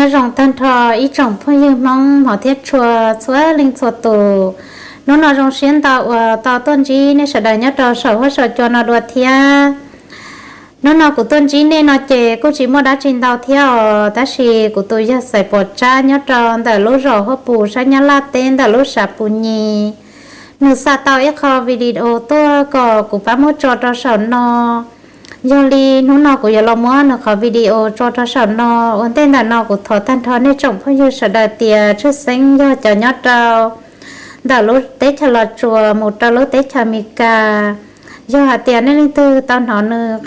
Nyob zoo tag nrho ib tsoom phooj ywg Hmoob hmov thiab tshua txhua leej txhua tus. Hnub no zoo siab ntau uas tau tuaj ntsib nej sawv daws nyob rau saum huab saum cua no dua thiab. Hnub no kuv tuaj ntsib nej no ces kuj tsis muaj dab tsi ntau thiab os, tab sis kuv tus yawg Xaiv Pov Tsab nyob rau ntawm lub zos Huab Pus sab Nyab Laj teb ntawm lub Sav Pus Nyis, nws xa tau ib qho video tuaj kom kuv pab muab tso rau saum no. Yog li hnub no kuv yuav los muab nws qhov video tso rau saum no. Ua ntej ntawm no kuv thov tag nrho nej tsoom phooj ywg sawv daws tias tshwj xeeb yog cov nyob rau ntawm lub teb chaws Los Tsuas mus rau lub teb chaws Amelikas, yog hais tias nej leej twg tau hnov nws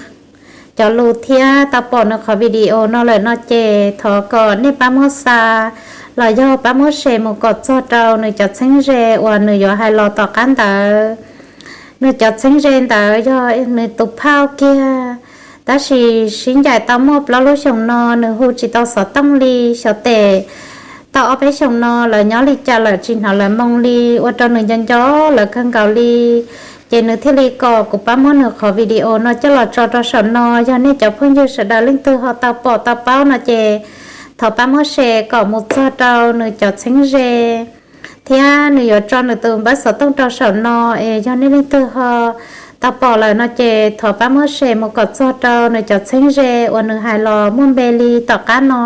cov lus thiab tau pom nws qhov video no lawm no ces thov kom nej pab muab xa los yog pab muab share mus kom txog rau nws cov txheeb ze uas nws yuav hais los tom qab ntawd. Nws cov txheeb ze ntawd yog nws tus phauj kiag, tab sis sib ncaim tau muaj plaub lub xyoos no nws hu tsis tau xov tooj li. Xyov tes tau ob peb xyoos no lawv nyob li cas lawm tsis hnov lawv moo li, ua rau nws nco nco lawv kawg nkaus li. Ces nws thiaj li kom kuv pab muab nws qhov video no coj los tso rau saum no. Yog nej cov phooj ywg sawv daws leej twg ho tau pom tau paub no ces thov pab muab share kom mus txog rau nws cov txheeb ze, thiab nws yuav tso nws tus npawb xov tooj rau saum no. Es yog nej leej twg ho tau pom lawm no ces thov pab muab share mus kom txog rau nws cov txheeb ze uas nws hais los muaj npe li tom qab no.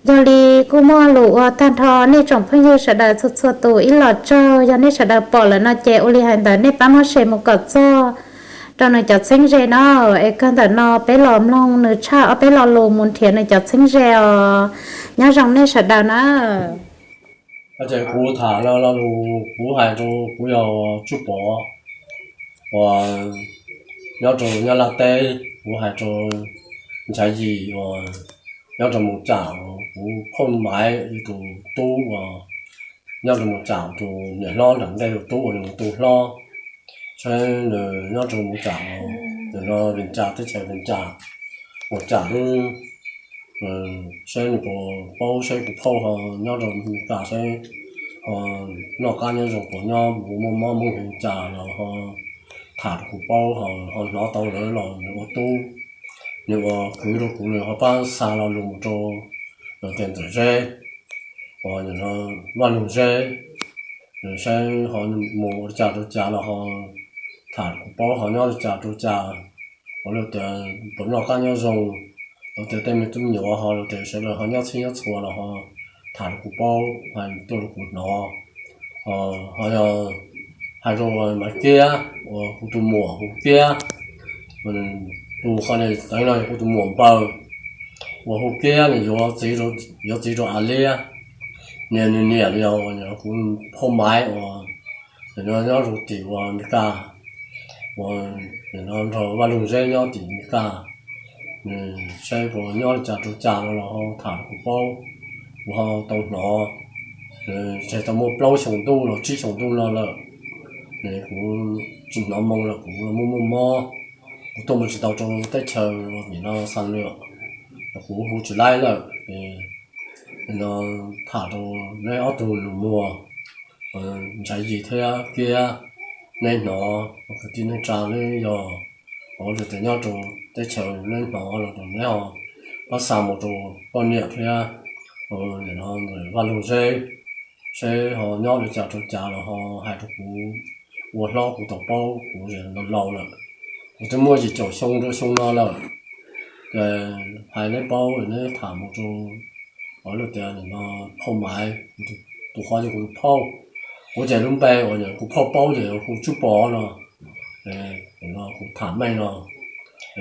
Yog li kuj muaj lus ua tag nrho nej tsoom phooj ywg sawv daws txhua txhua tus ib los tsaug. Yog nej sawv daws pom lawm no ces ua li hais ntawd nej pab muab share mus kom txog rau nws cov txheeb ze na. Es kawg ntawm no peb los mloog nws tshaj ob peb lo lus mus nrhiav nws cov txheeb ze os. Nyob zoo nej sawv daws na. Ces kuv tham lo lus kuv hais rau kuv yog Tswb Pov uas nyob rau Nyab Laj teb, kuv hais rau Ntshav Yis uas nyob rau Mus Tsam, kuv phauj Maiv tus tub uas nyob rau Mus Tsam, tus niam hlob nram ntej tus tub uas nws tus hlob, saib nws nyob rau Mus Tsam, tus no Vees Tsas, teb chaws Vees Tsas, Mus Tsam lub, saib nws puas paub, saib kuv phauj ho nyob rau Mus Tsam saib ho noj qab nyob zoo puas nyob, kuv muaj mob muaj nkeeg cas los ho tham rau kuv paub, ho hnov tau lawv los nws ua tub, nws ua kwv rau kuv, nws ho pab xa lo lus mus rau los tias Ntxawm Zeb, uas nim no Vaj Lug Zeb, nws saib ho mus ua li cas rau cas los ho tham rau kuv paub ho nyob li cas rau cas, ua li tias puas noj qab nyob zoo, los tias tej me tub me nyuam ho los tias sawv daws ho nyob txhij nyob txhua los ho tham rau kuv paub, hais tuaj rau kuv hnov. Ho yog hais rau Maiv Kiab uas kuv tus muam hu Kiab, tus qhov ntawd no yog kuv tus muam npawg uas hu Kiab, nws yuav txiv rau Av Liab, nws niam los yog kuv phauj Maiv uas nim no nyob rau tim uas Mes Kas, uas nim no nrog Vaj Lug Zeb nyob tim Mes Kas, nws saib puas nyob li cas rau cas no los ho tham rau kuv paub, kuv ho tau hnov. Tseg tau muaj plaub xyoos ntuj los tsib xyoos ntuj no lawm, kuv tsis hnov moo lawm, kuv muaj muaj mob, kuv tuaj mus tsis tau rau teb chaws nim no Xa Lwm, kuv hu tsis laib lawm. Nim no tham rau neb ob tug nus muag, Ntshav Yis thiab Kiab, neb hnov, kwv tij neej tsa, neb yog ua li tias nyob rau teb chaws neb hnov los neb ho pab xa mus rau poj niam thiab nim no Vaj Lug Zeb, seb ho nyob li cas rau cas los ho hais rau kuv ua hlob kuv tau paub, kuv laus laus lawm, kuv twb muaj yim caum xyoo rau xyoo no lawm. Ces hais neb paub neb tham mus rau, ua li tias nim no phauj Maiv, tus qhov yog kuv tus phauj, kuv ces lub npe uas kuv phauj paub ces hu Tswb Pov no, kuv tham meej no,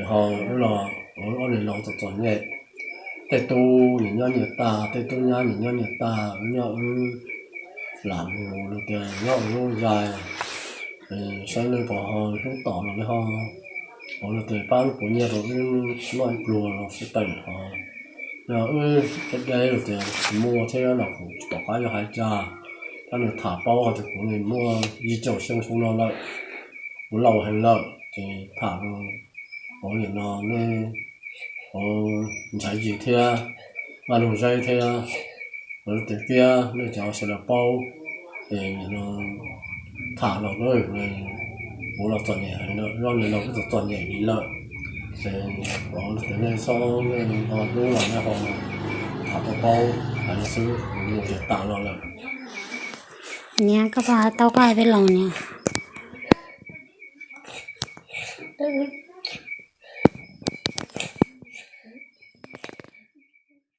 ho wb los, ob niag laus txom txom nyem, tej tub nyias nyob nyias tag, tej tub nyab nyias nyob nyias tag, wb nyob wb lam mus li tias nyob ua lub zais, saib nej puas ho hlub tom los nej ho, ua li tias pab lub puav nyiaj rau wb noj ib pluag los xij peem ho, yog wb deb deb los tias tsis muaj thiab los kuv tsis pom qab yuav hais cas, tab nws tham paub hais tias kuv nws muaj yim caum xyoo xyoo no lawm, kuv laus heev lawm ces tham ua nim no nej Ntshav Yis thiab Vaj Lug Zeb thiab, ua li tias Kiab, nej cov sawv daws paub, ces nim no tham los kuv los txom nyem heev lawm, zoj li los kuj txom txom nyem li lawm, ces ua li tias nej txhob, nej ho hlub los nej ho tham Tau paub hais no xwb, mus tsis tas los lawm. Niam, koj puas hais tau koj hais peb los niam?